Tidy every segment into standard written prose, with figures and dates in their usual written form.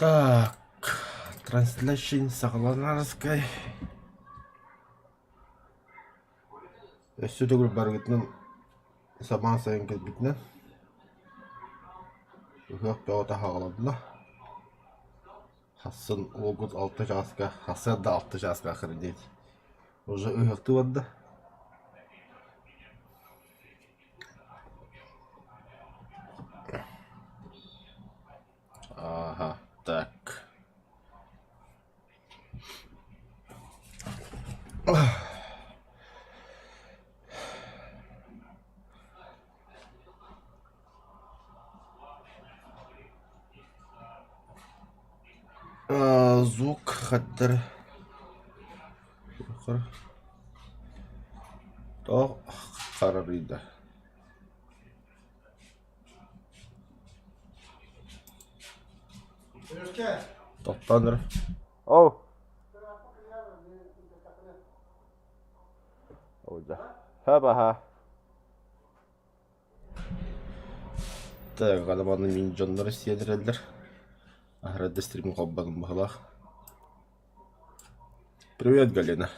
Так, трансляция саҕаланарскай. Өссө төгүл барыгытынан самаан сайын кэлбитинэн ыһыах бөҕө таһаҕаланна. Хассын уолгут алта чааска, сарсыарда алта чааска охренеть. Уже ыһыахтыы барда. Ага, так. Звук хаттар Тоох харарыйда. Тохтоон эрэ. Оу. Ха-баха. Так, аны мин дьоннор сиэн эрэллэр. Аһара да стрим холбонон быһыылаах. Привет, Галина.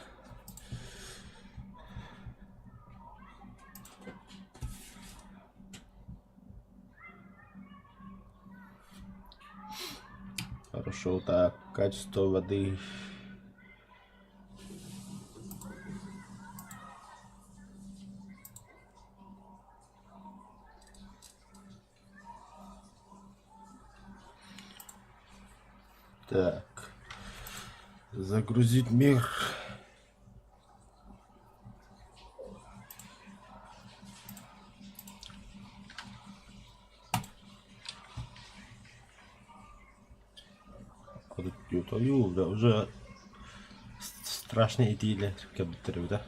Хорошо, так, качество воды. Так, загрузить мир. Да, уже страшно итиилэр кэлбиттэр эбит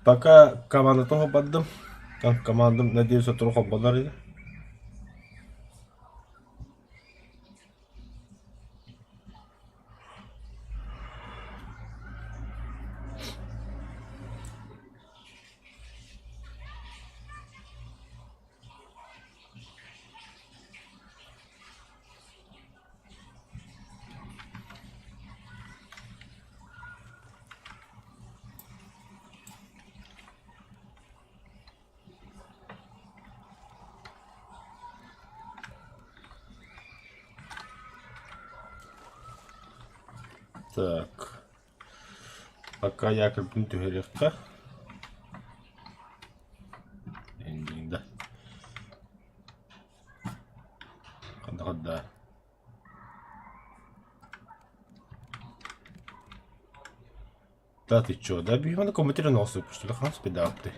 Пока командатын холбордум. Командам, надеюсь, сотору холбонор ини. Так, пока якорьбын түһэриэххэ. Да. Ханна Да ты чё, да бьёна компьютер носу, что ли, хан спидапты.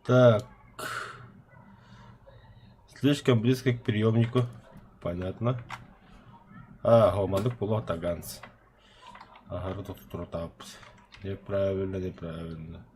Так. Слишком близко к приемнику. Понятно. А, гомадык буолуох таганс. Аһары тутурутааппыт. Неправильно, неправильно.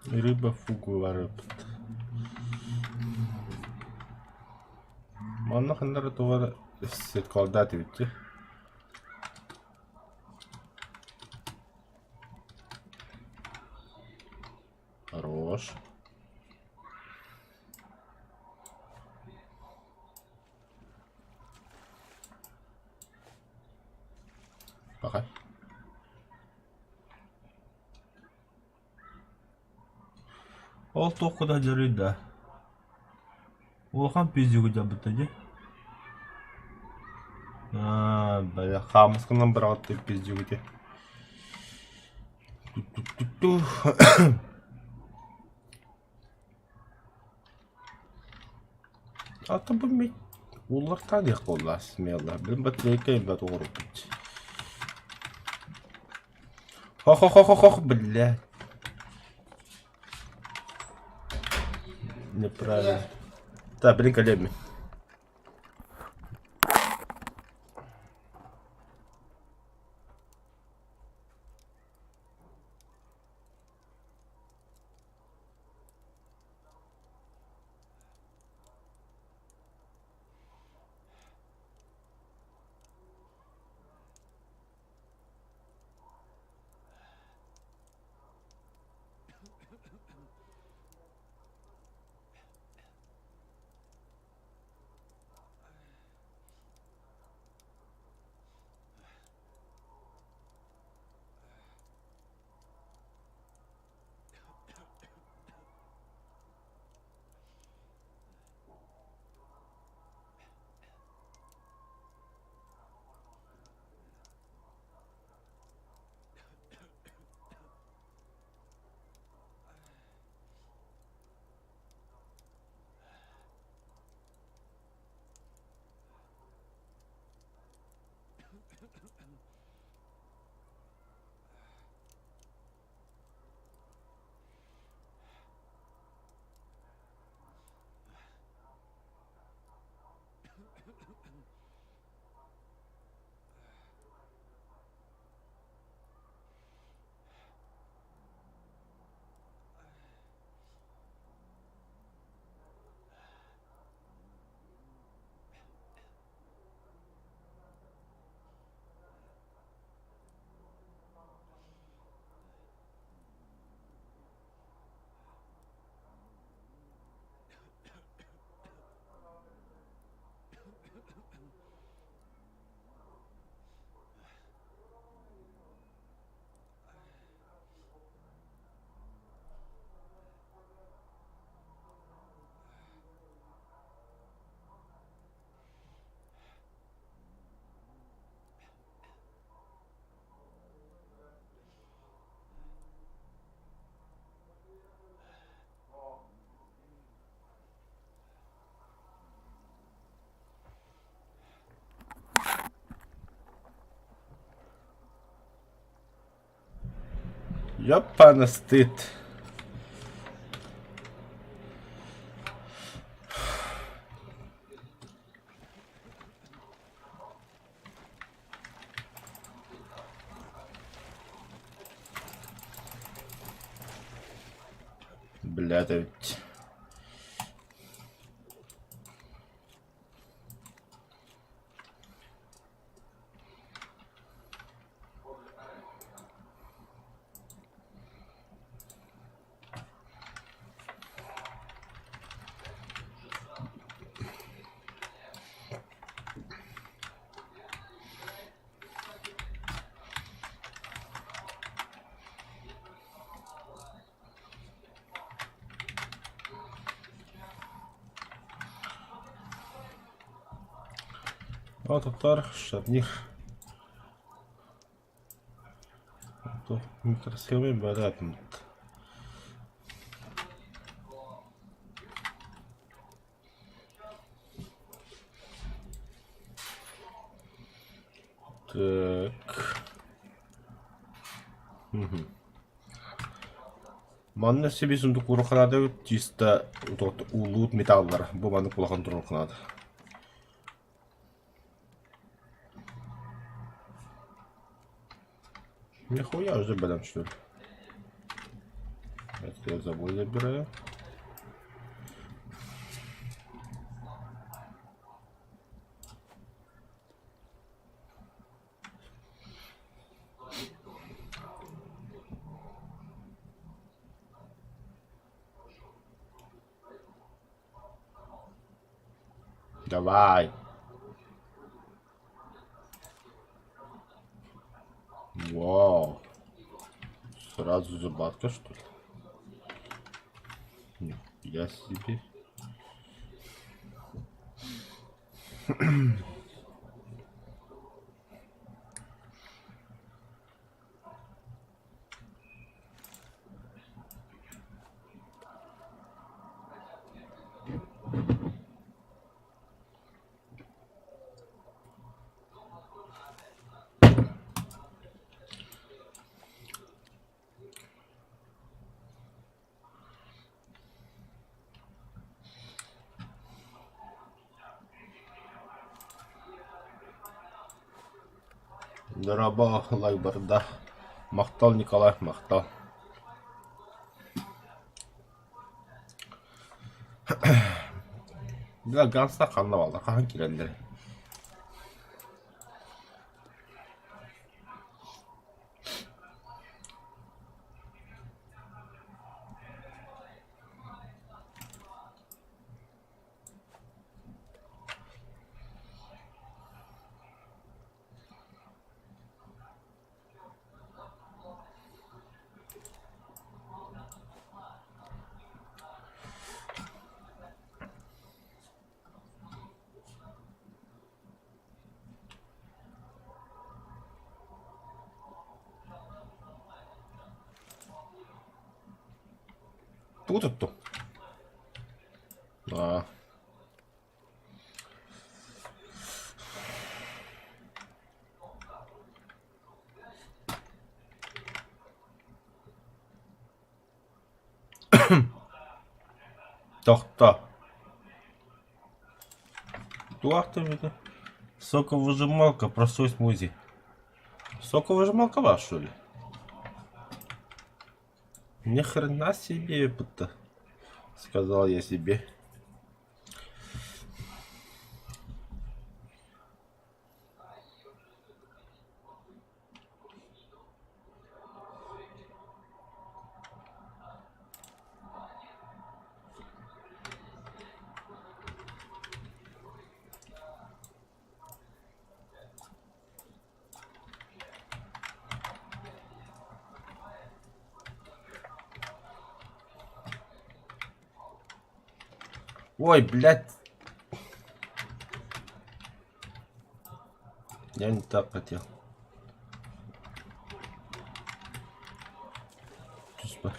Рыба фугу барыппыт. Манна ханна эрэ туох эрэ сеткалдаат эбит дии. Хорош. Пока. Ол туох куда дьарыйда? Улахан пиздюгу дьабыта дии. Аа, бля, хаамысканан быраҕаттыы пиздюгу дии. Ту-ту-ту-ту. А то бу уллартаан диэх буолла смело. Блин, батарейка элбэх оҥорбут. Хо-хо-хо-хо-хо, бля. Неправильно. Да, блин, коллеги. Ёпана стыд. Блядь, ведь. Ототтор шарнир. Микросхема бэрээт. Так. Мгм. Манна себе сундук уруханаада чисто улуут металлар. Бу маннык улахан туруханаада. Нихуя уже бэлэм что ли? Это я забой забираю. Давай. Вау. Сразу зубатка, что ли? Нихуя себе. Дорообо, лайбарда. Махтал, Николай, махтал. Бля, ганса ханна бааллар, хаһан киирэллэр? Тугу туттуҥ? Аа. Тохто. Туох эбитий? Соковыжималка, простой смузи. Соковыжималка баар что ли? Ни хрена себе, будто, сказал я себе. Ой, блядь. Я не так хотел. Түс бар.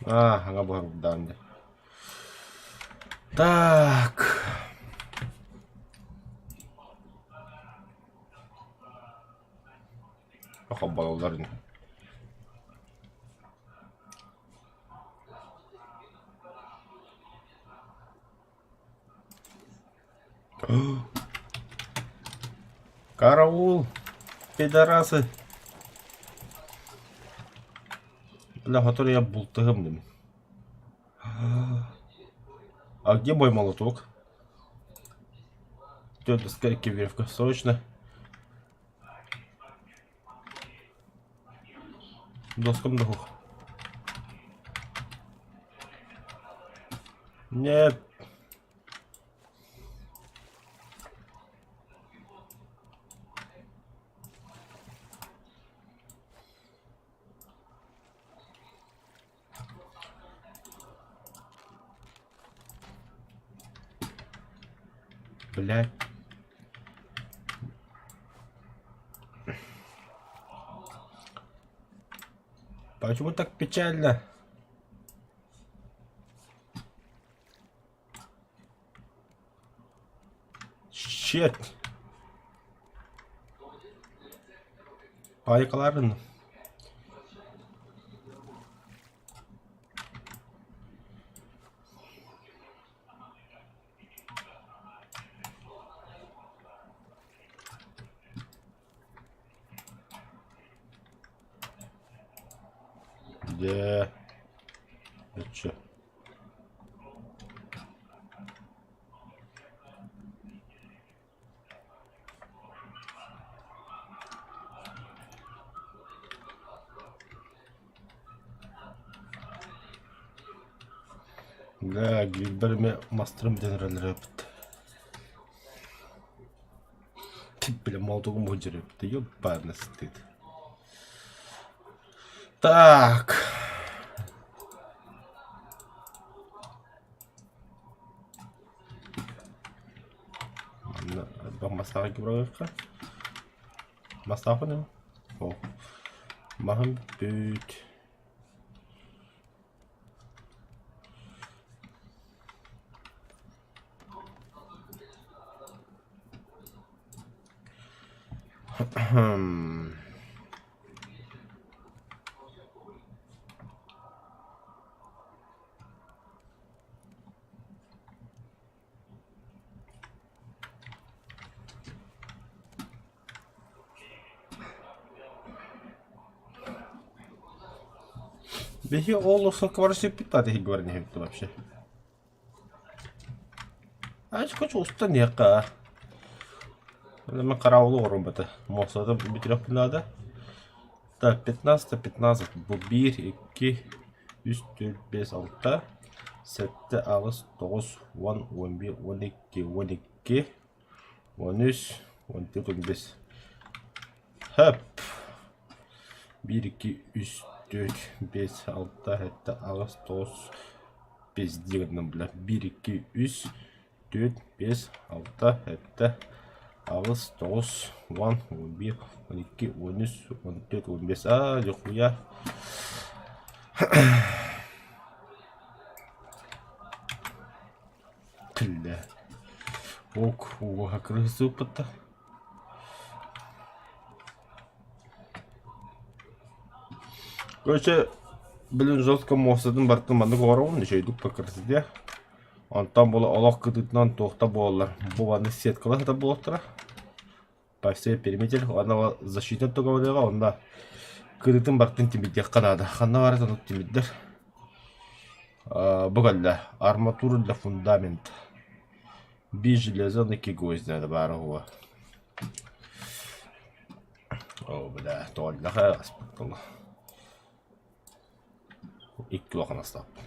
Аа, саҥа буһардаан дии. Так. Холбонуллар ини. Караул! Пидорасы! Бля, который я бултыгым дим. А где мой молоток? Тетя, скорее срочно. Доскам двух. Нет. Блядь. Почему так печально? Shit. Паникаларын. Дьэ, оччо. Бля, гриббэр эмиэ мастарым бүтэн эрэллэр эбит. Бля, молотогум сылдьар эбит. Ёбаный стыд. Так. Масаҕа кыбырыахха. Мастаахпын О. Маһым бүт. Биһи ол ссылкабар сиппит да тиһигбар иһибит вообще. Ачкоч устан иһиэххэ. Мен караулу оҥорон бата. Муостата бүтүрүөхпүн наада. Так, 15 15 бу 1, 2, 3, 4, 5, 6, 7, 8, 9, 10, 11, 12, 12, 13, 14, 15. Хөп. 1, 2, 3, 4, 5, 6, 7, 8, 9, 5 диэн бля. 1, 2, 3, 4, 5, 6, 7, 8, 9, 10, 11, 12, 13, 14, 15. Аа, нихуя. Бля. Ок, уоһа кырыһысыыппыт Короче, блин, жестко муостатын барытын маннык оҥоробун, үчүгэйдик по красоте. Онтон була олох кытыытынан туохта буолаллар. Бу маннык сеткалар сытар буолуохтара. По всей периметр. Онно защита туга онно кытыытын барытын тимирдиэххэ наада. Ханна баар оннук тимирдэр. Бу кэллэ. Арматура для фундамента. Биир железо, икки гвоздь надо баара уһуга. Оо, бля, тоҕоллох ээ аспыт Икки улахан астааппын.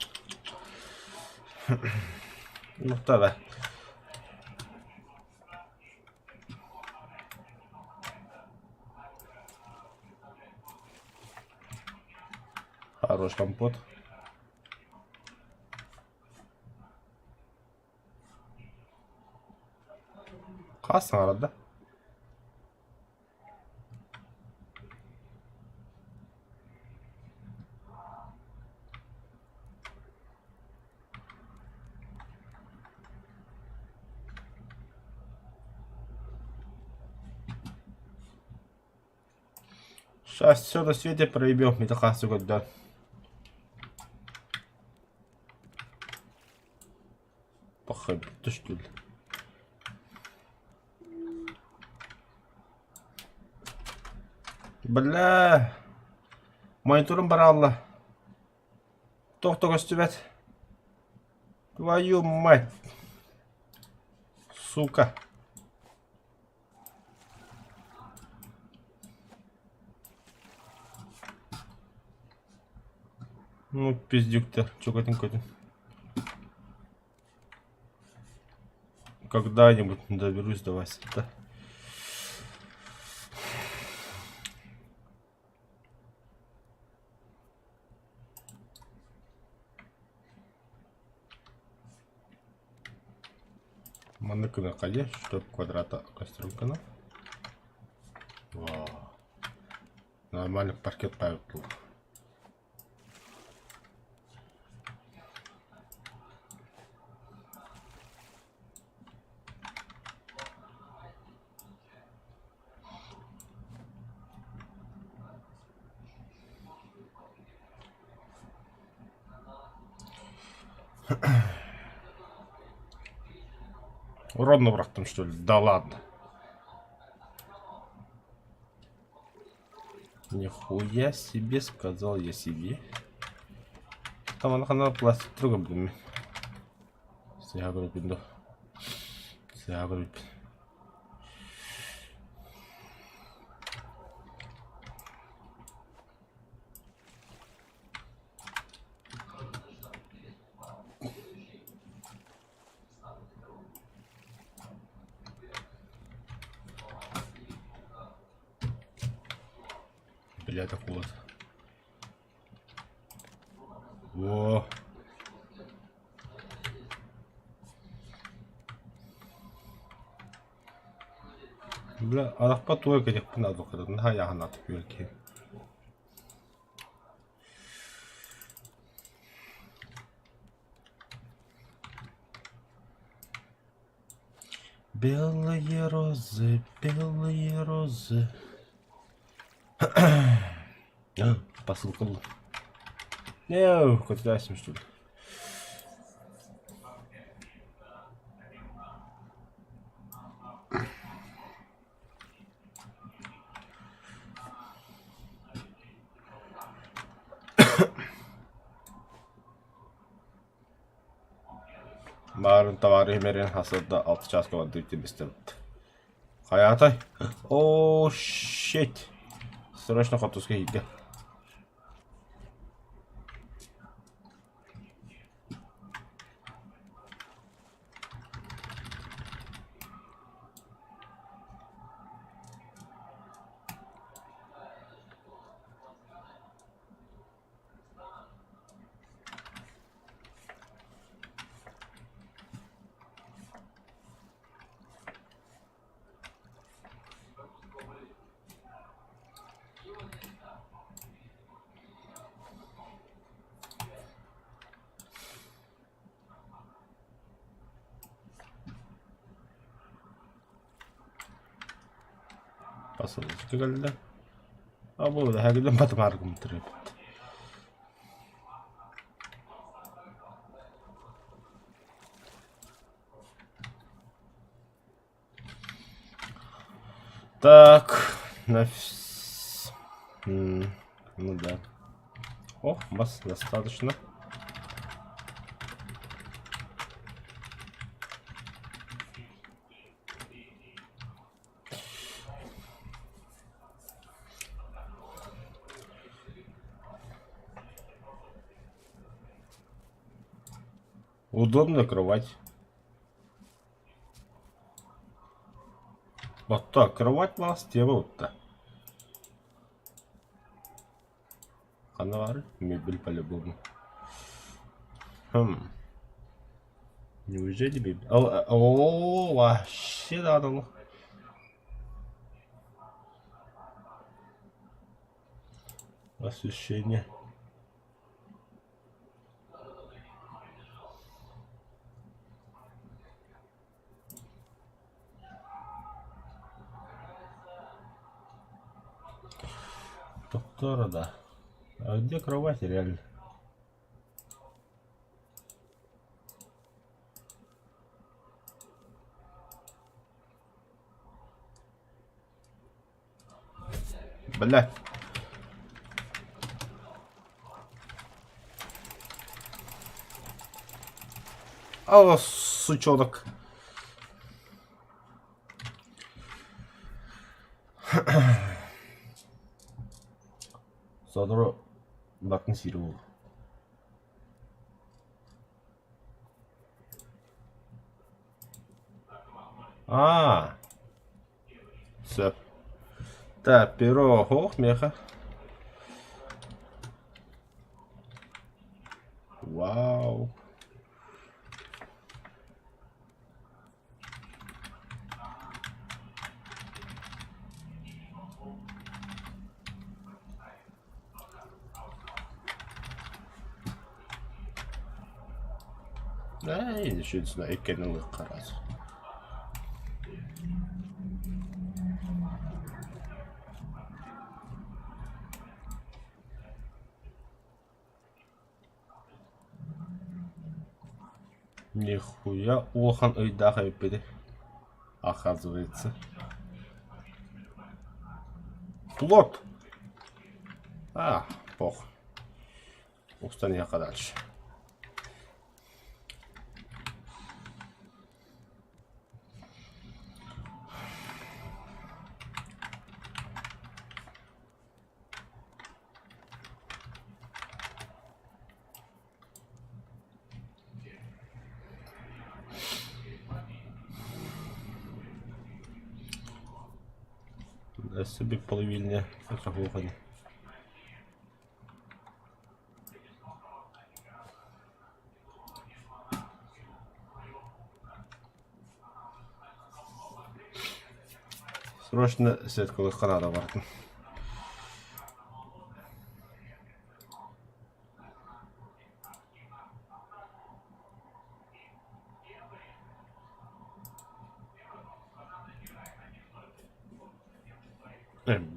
Нухтара. Хорош компот. Хас саҥарар да? Сейчас все на свете проебем, это хас да. Пахай, что ли? Бля, мониторум бараалла. Туох да көстүбэт. Твою мать. Сука. Ну, пиздюк-то, чё көтүн Когда-нибудь доберусь до вас, да? Маннык гыныахха дии, чтоб квадрата кастрюльканы. Вау. Нормально паркет паайбыт Уродно бырахтым что ли? Да ладно. Нихуя себе, сказал я себе. Там она хана пластик другом блин. Сыһа көрүппүн да. Сыһа көрүппүн. Бля, так вот. Во. Бля, арахпа туой кэлиэхпин адвокатын наһаа айааһынаатык үөр киһи. Белые розы, белые розы. Посылка была. Не, көтүтээсим что ли? Баарын табаарыһым эрэн хасыарда алта чааска бардыбыт диэн истэбит. Хайаатай? Оо, shit! Срочно хотуска иһийдэ. Посылочка кэллэ. А бу эһэгилэн батымааргым төрөөбүт. Так, на ну да. О, вас достаточно. Удобно кровать. Вот так, кровать мас тема вот Ханна баар? Мебель по-любому. Хм. Неужели мебель? О, о, вообще надо. Освещение. Доктора, да. А где кровать реально? Бля. Алло, сучонок. Сотору батын сиир буолуо. Аа, сөп. Так, перо оһох миэхэ. Вау. Эй, еще иккини ылыахха араас. Нихуя улахан ыйдаах эбиппит оказывается. Плот! А, пох. Устан иһиэххэ дальше. Өссө биир половиння сохуоханы. Срочно сеткалыахха наада бардым.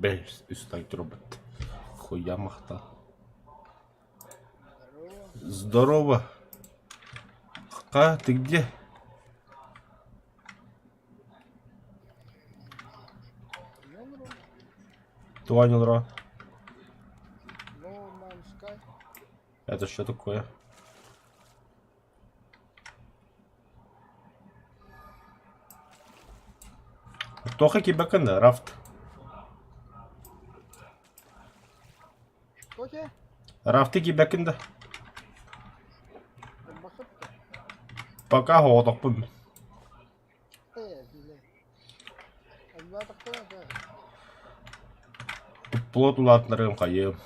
Бэс үс турбут. Хуя махтал. Здорово. Здорово. Ка, ты где? Йонро, Туанилро. No Man's Sky. Это что такое? Туохха киирбэккин да, Рафт? Что тебе? Рафты киирбэккин да? Пока оҕотохпун. Плот улаатыннарыам хайыам.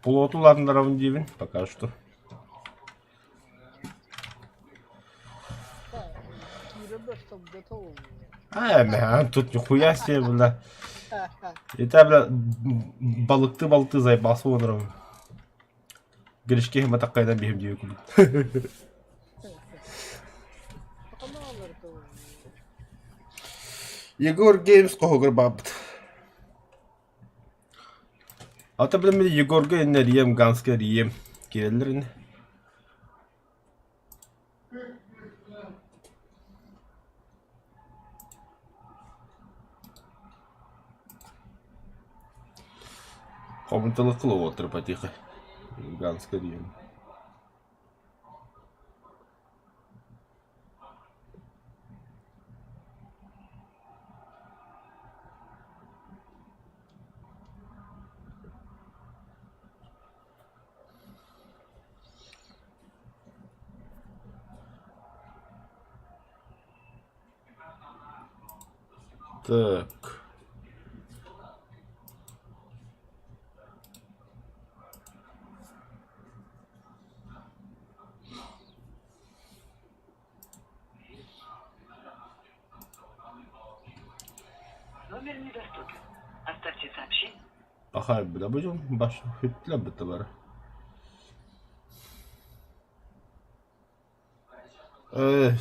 Плоту улаатыннарабын диибин пока что. А, мэ, тут нихуя себе, бля. Это, бля, балыкты-балыкты заебался онором. Гришке матаккайдан биһим диye курдук. Егор Геймс хоһугар бааппыт. Ата билим Егорга инne Рием Ганска Рием киирэллэр ини. Хомунталык кылы потихо. Ганска Рием. Так. Пахай бля будем баш хүтлэ быттылар. Э,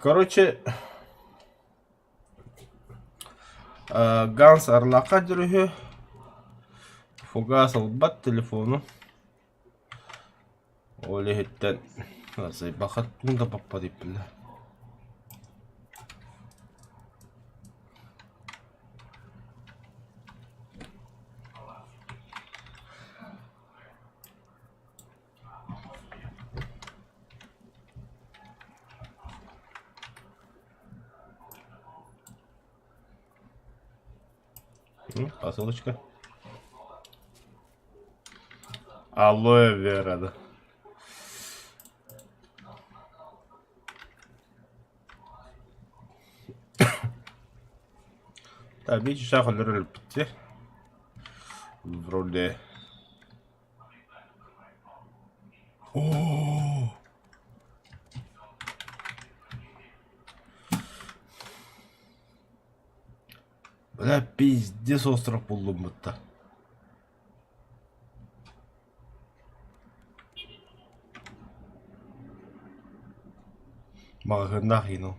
Короче, Ганс Арлака дөрүһү фугас ылбат телефону. Ол иһиттэн баха да баппа диэппиллэр. Посылочка. Алоэ вера, да. Так, биир часах өлөрүлүппүт Вроде. О! Бля, пиздец остров буллум будто. Маҕаһыыннаах иһин ол.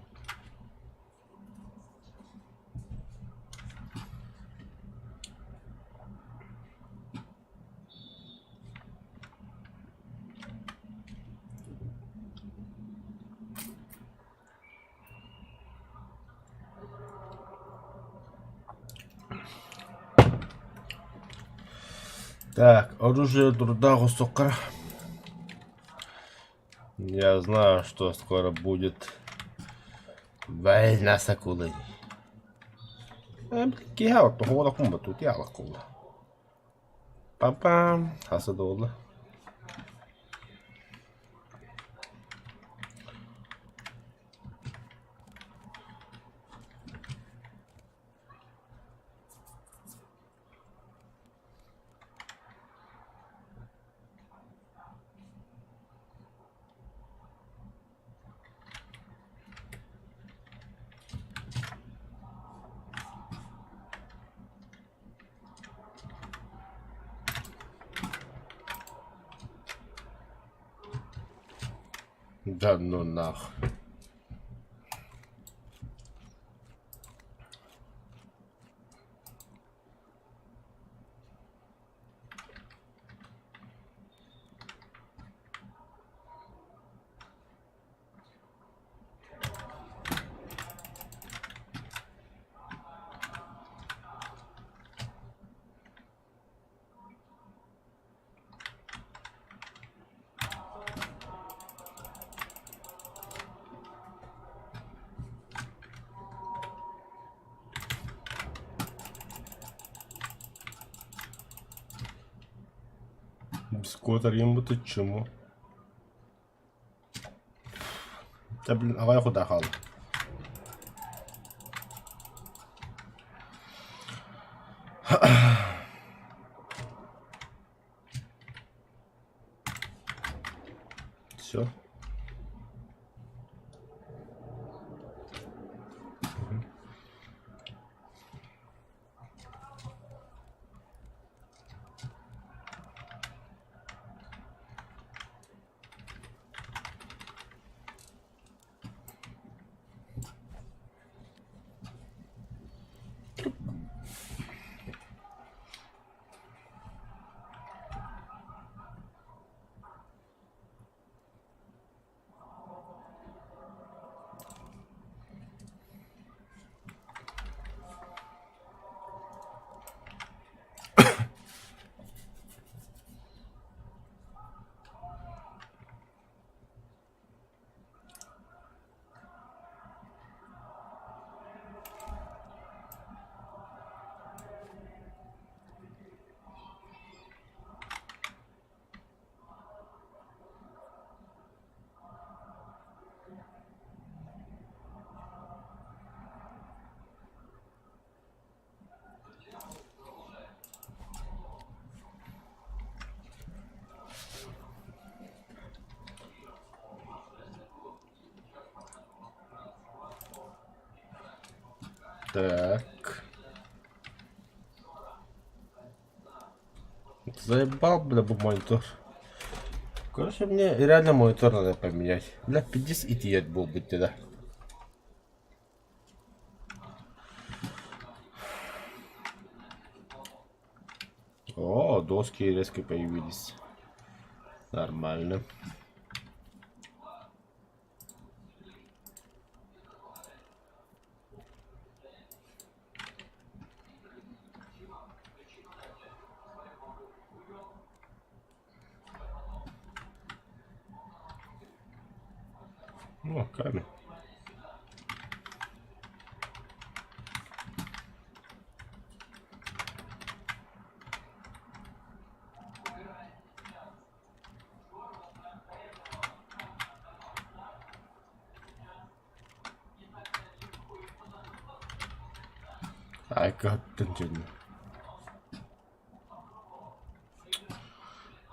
Так, оружие труда госукар. Я знаю, что скоро будет война с акулой. Киһи оттоһуола кумбату тиалакула. Пам-пам, хаса долла. Да ну нах. Бискотарыйым бутуччуму. Да блин, аҕай куда хаалла. Все. Так. Заебал, бля, бу монитор. Короче, мне реально монитор надо поменять. Бля, 50 итиет буолбут да. О, доски резко появились. Нормально. О, камень. Айкаттын дьэннэ.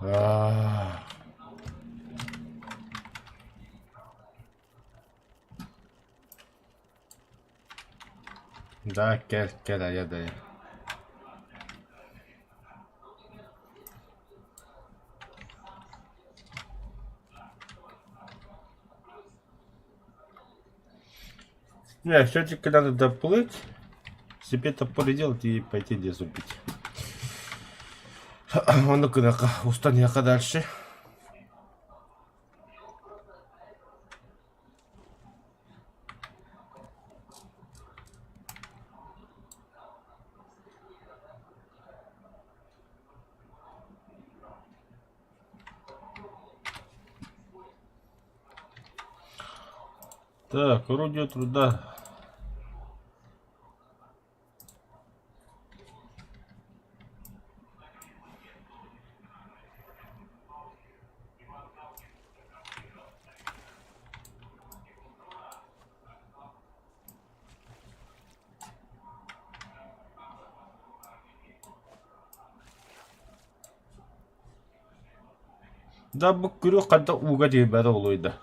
Аа. Да, кэл, кэл, айа да. Не, все-таки надо доплыть, себе топор делать и пойти лес убить. Оннук гыныахха, устаныахха дальше. Так, орудие труда. Да бу күрүөх хайдах ууга тиийбэтэ буолуой да.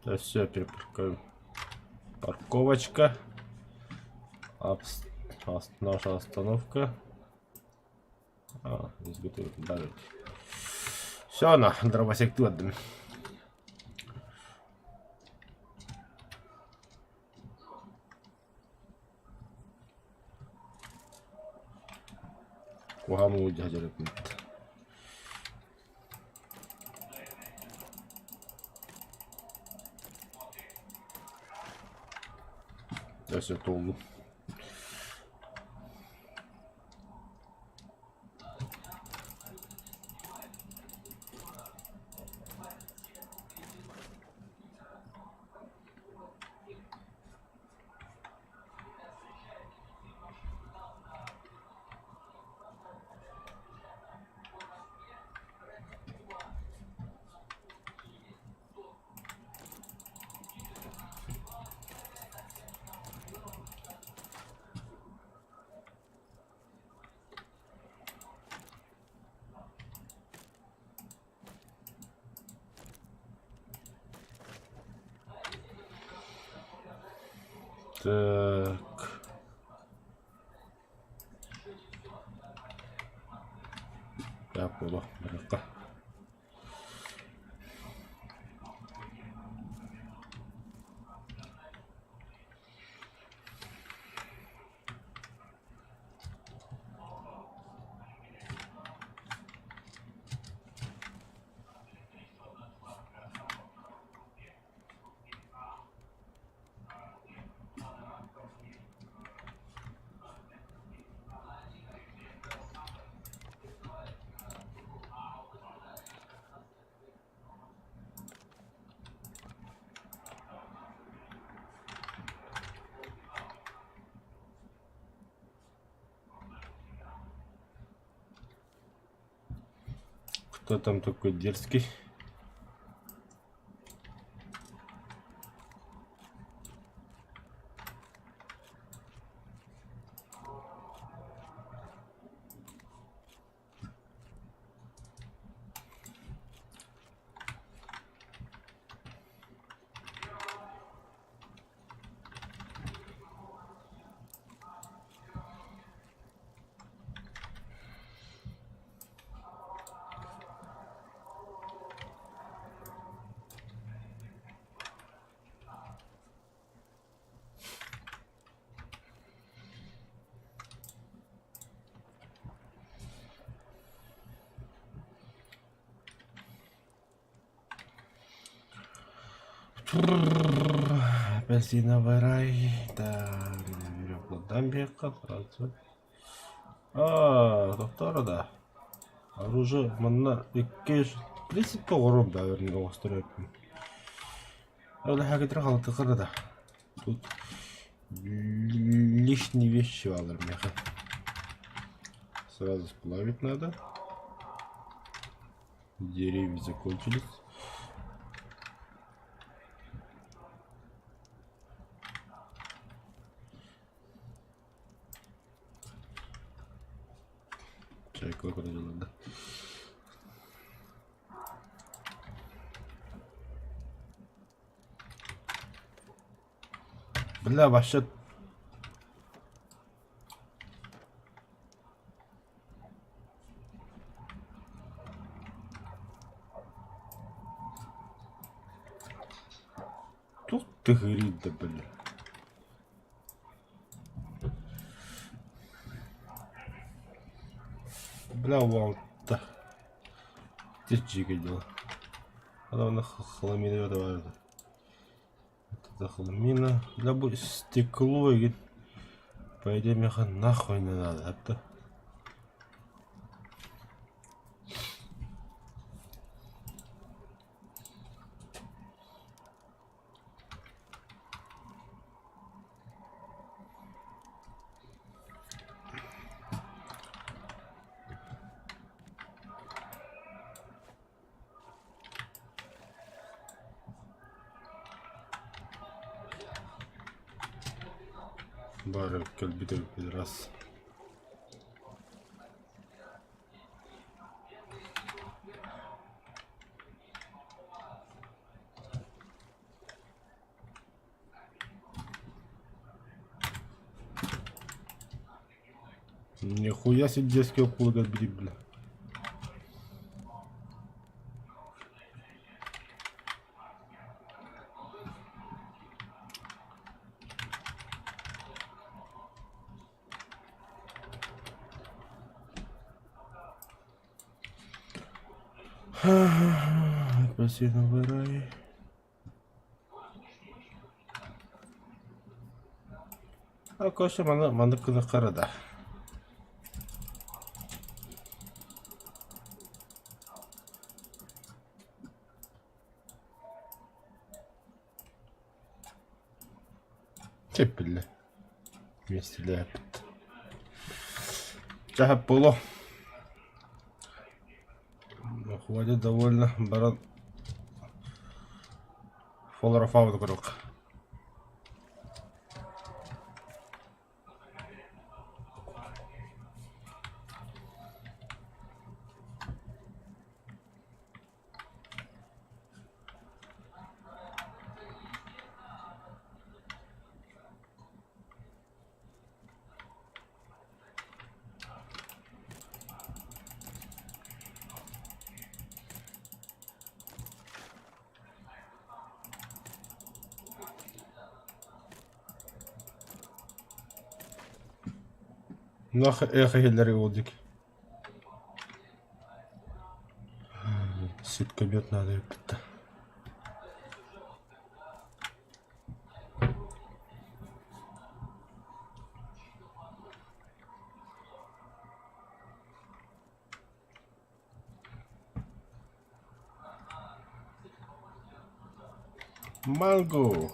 Да все, перепаркуем. Парковочка. Наша остановка. А, изготовить. Все, на, дровосек туадым. Куһаҕан уу дьаһдьарыппыт. Өссө туоллум. Так. Так буолуо, барыахха. Кто там такой дерзкий? Апельсиновый рай. Так, берем сразу. А, доктора да. Оружие манна икки в принципе оҕорум да вернее оҕостор эбиппин. Ол хакытыр халатыкара да. Тут лишние вещи алар меха. Сразу сплавить надо. Деревья закончились. Чайка да. Бля, вообще Тут ты горит, да бля. Бля, уалта. Тичигэ дела. Она хламина давай. Это хламина. Для стекло и по идее меха нахуй не надо. Это Бары кэлбит эбиппит раз. Нихуя себе детский около бери, бля. Апельсиновый рай. Акоша маны маннык гына да. Чэппиллэ. Миэстэлээппит. Чаһап буолуо. Хватит довольно баран фолорафаабыт курдук. Эх иһиллэр уолдьик. Ситкомет надо эппит. Манго.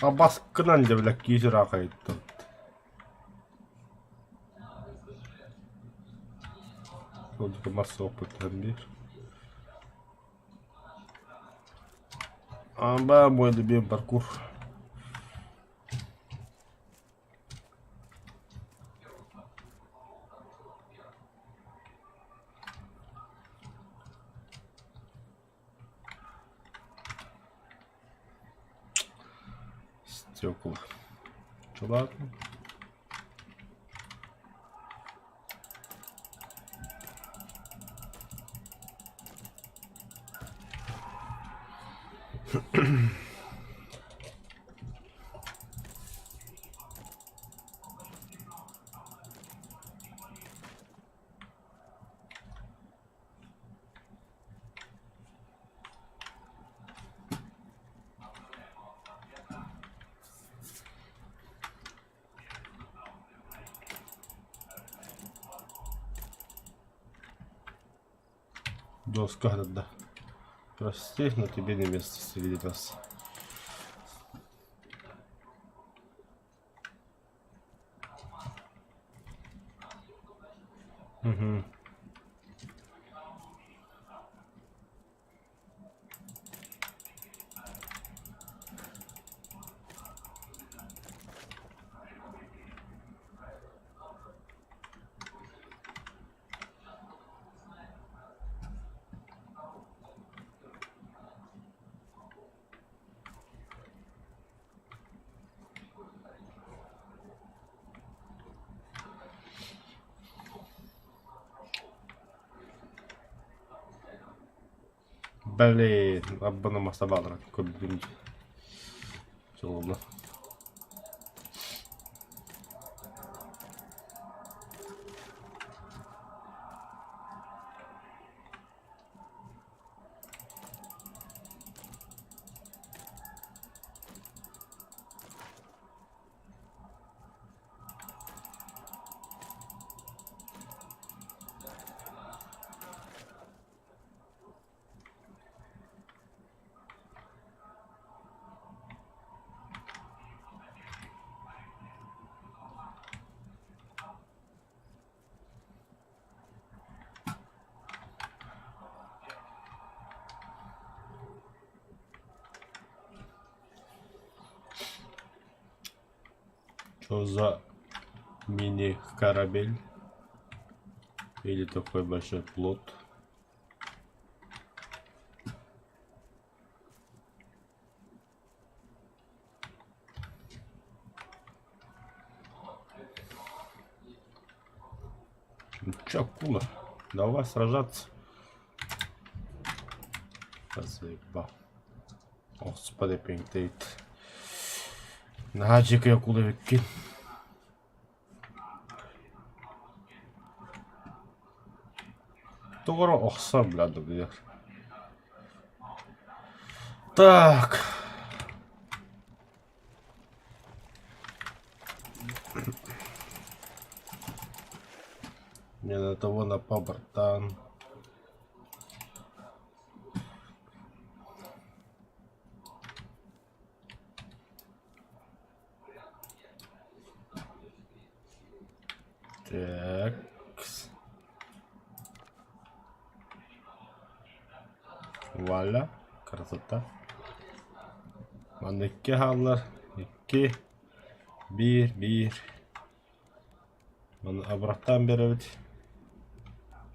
Абаскынан дьэ бile киис ыраахайыттан. Ол мас суохпуттан биир. Аба мой любимый паркур. Стекла. Чё ладно? Доска да. Прости, но тебе не место среди нас. Угу. Блин, аббана мастабаалара көрдүм. Солоно. Что за мини-корабель? Или такой большой плот? Ну чё, акула? Давай сражаться. Заебал. Господи, пинтейт. Наһаа дьиэкэй акула эбиккин. Тоҕо эрэ охсор бля дыбыйар. Так. Не на того напал, братан. Так. Вуаля, красота. Манна икки хааллар. Икки, биир, биир. Манна абырахтаан биэрэбит.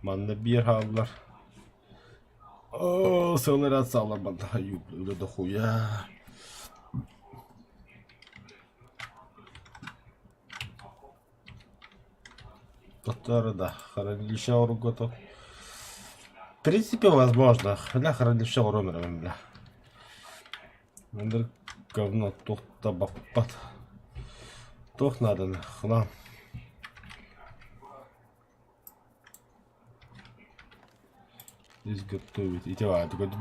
Манна биир хааллар. Оо, сыл эрэ саалар манна үлэ дохуя. Который, да, хранилище оругото. В принципе, возможно. Бля, хранилище оромер, бля. Мындыр говно туох да баппат. Туох нааданы хлам. Изготовить. Ити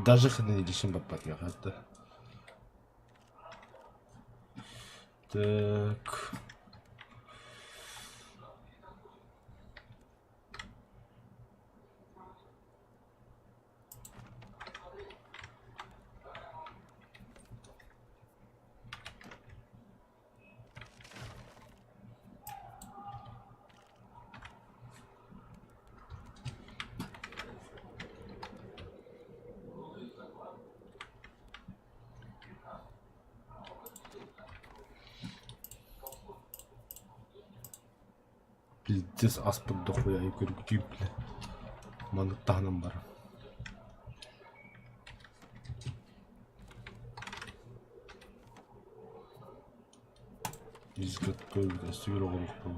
даже хранилищем баппат это. Так. Пиздец аспыт дохуя көргүтүү бля. Маннык таһынан баран. Изготовить өссө оҕоруохпун.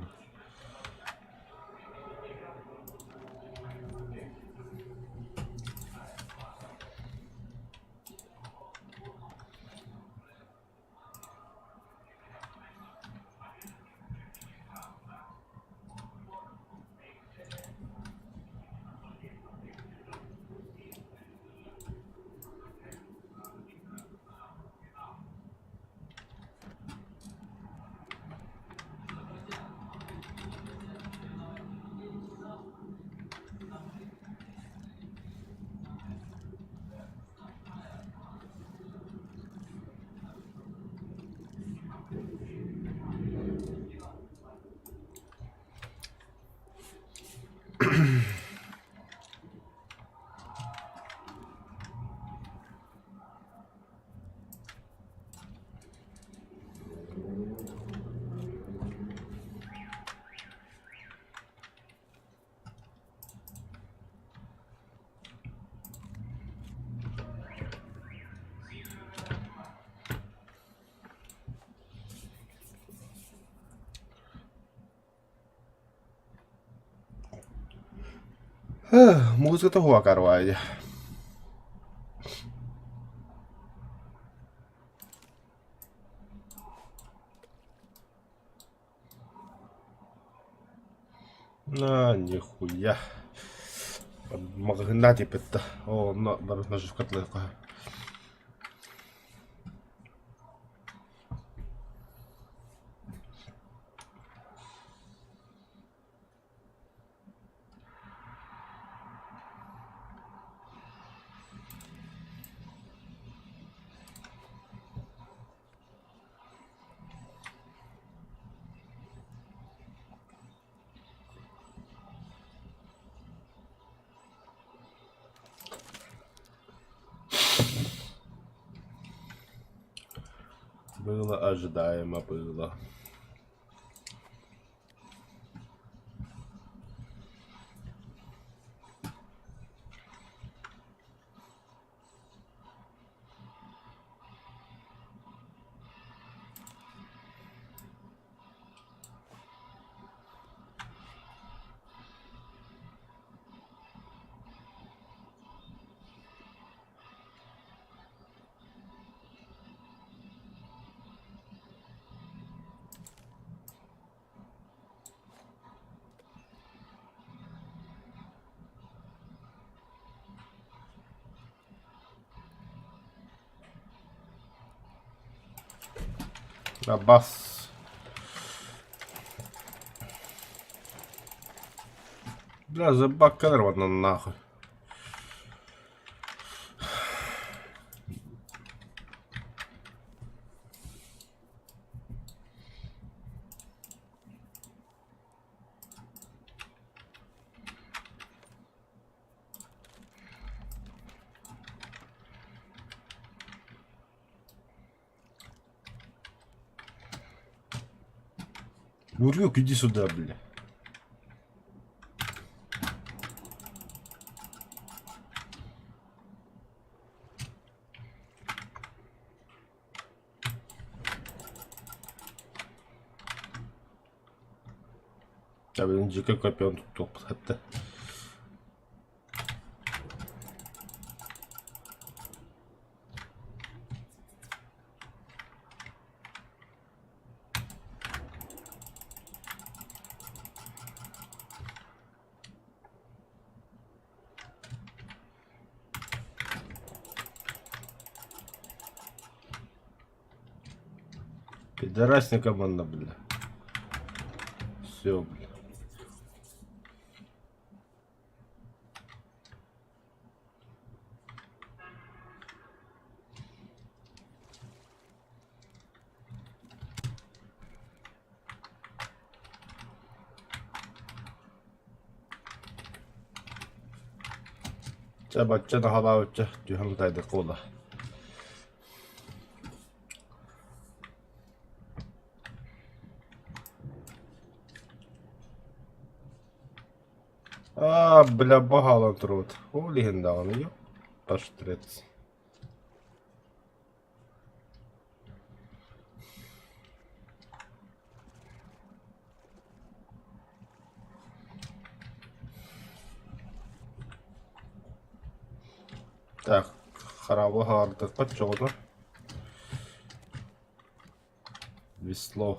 Музыка хуакарвайя. На, нихуя. Маҕаһыыннаах тиийбэт да. Оо, онно барытын наживкатылыахха. Было ожидаемо, было. Бас. Бля, забаккалар уонна нахуй. Мурюк, иди сюда, бля. Дьиэ копион туттуохпут этэ. Пидорасная команда, бля. Все, бля. Чэ, бачча наһалаабычча түһэн ытайдык буолла. Аа, бля, баһаалан турабыт. Ол иһин даҕаны ёппаштрец. Так, хараабы хаардахха чоҕуна. Весло.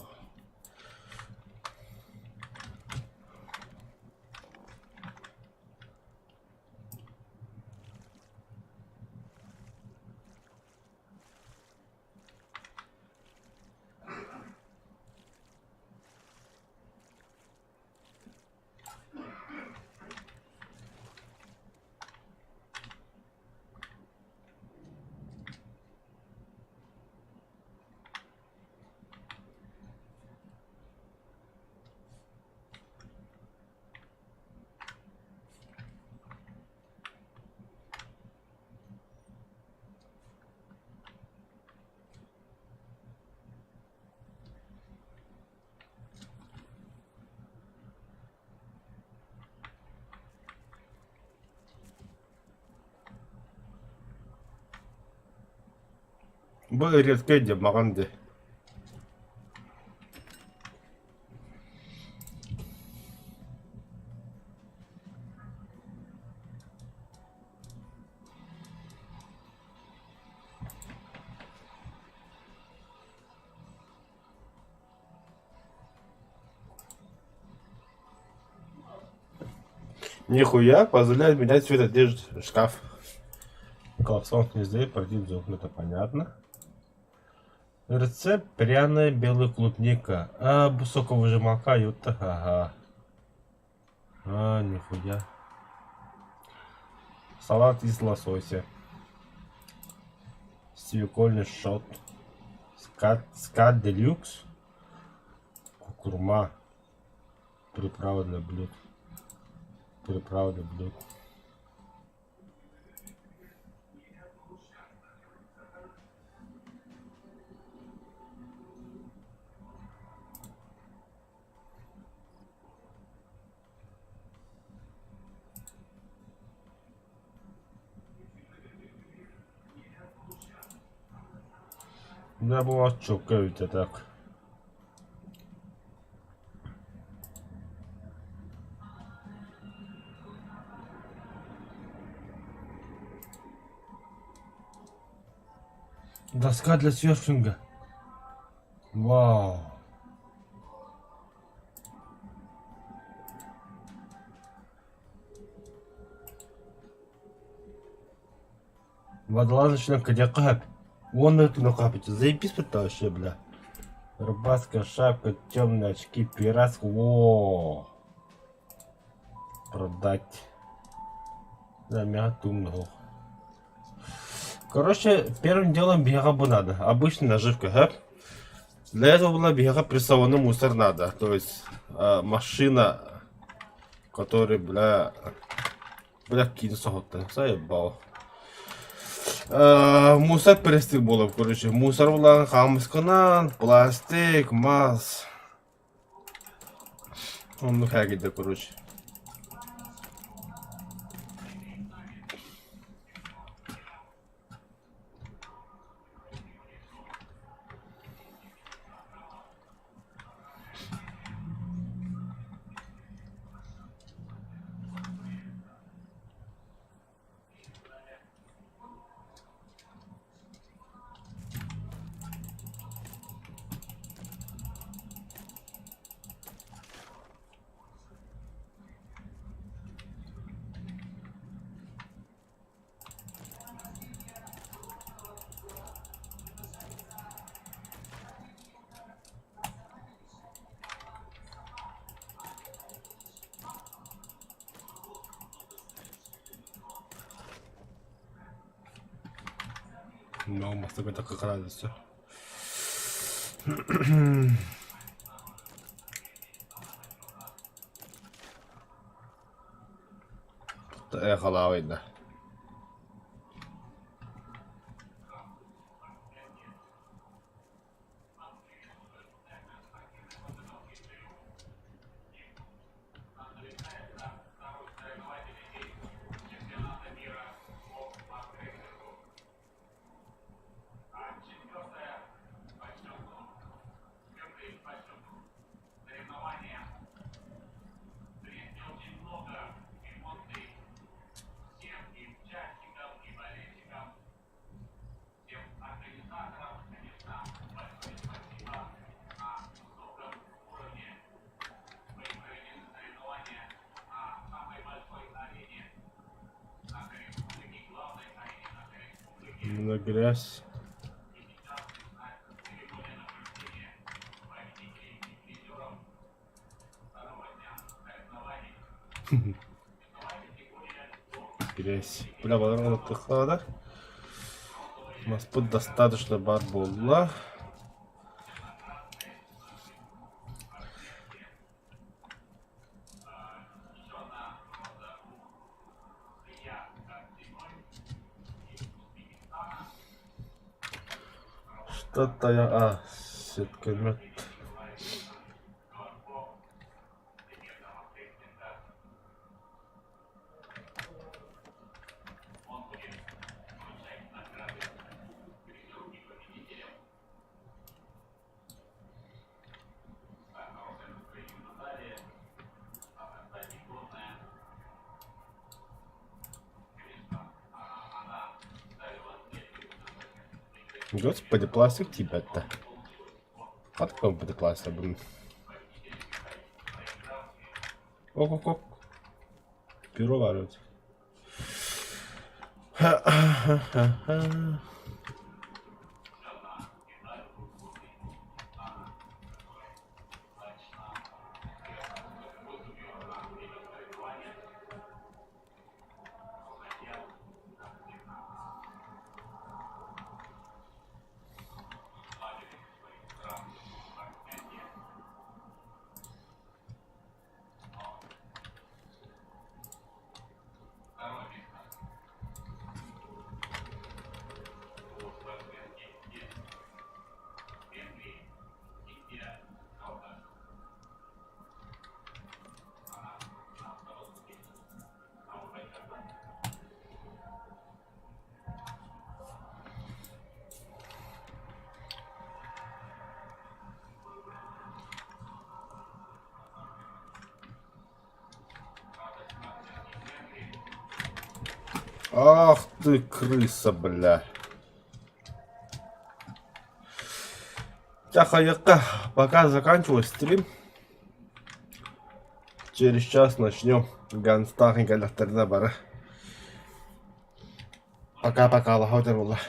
Бу редкэй дьэ маҕан дьэ. Нихуя, позволяет менять цвет одежды, шкаф. Коллекционных гнезде, против это понятно. Рецепт пряная белая клубника. А, соковыжималка, ёпта, ага. А, нихуя. Салат из лосося. Свекольный шот. Скат, скат делюкс. Куркума. Приправа для блюд. Приправа для блюд. Да, была чокаете так. Доска для серфинга. Вау. Водолазочная кадяка. Вон это накапить. Заебись это вообще, бля. Рыбацкая шапка, темные очки, пиратская. Во. Продать. Да, мягко Короче, первым делом биһиэхэ надо. Обычная наживка, да? Для этого была биһиэхэ прессованный мусор надо. То есть машина, которая, бля, бля, киин соһуттан, заебал. Мусор пресстик буолар, короче. Мусор булан хаамысканан, пластик, мас. Оннук һээгийдэ, короче. Маста такая Эхолаабайда. На грязь. Грязь. Бля, балар да. Маспыт достаточно бар буолла. Что-то я... А, сеткамет. Господи, пластик тебя-то. Откуда будет пластик, блин? Ок-ок-ок. Перо варят. Ха-ха-ха-ха. Ах ты крыса, бля. Тяха Пока заканчиваю стрим. Через час начнем. Ганстахин бара. Пока-пока, лахотер.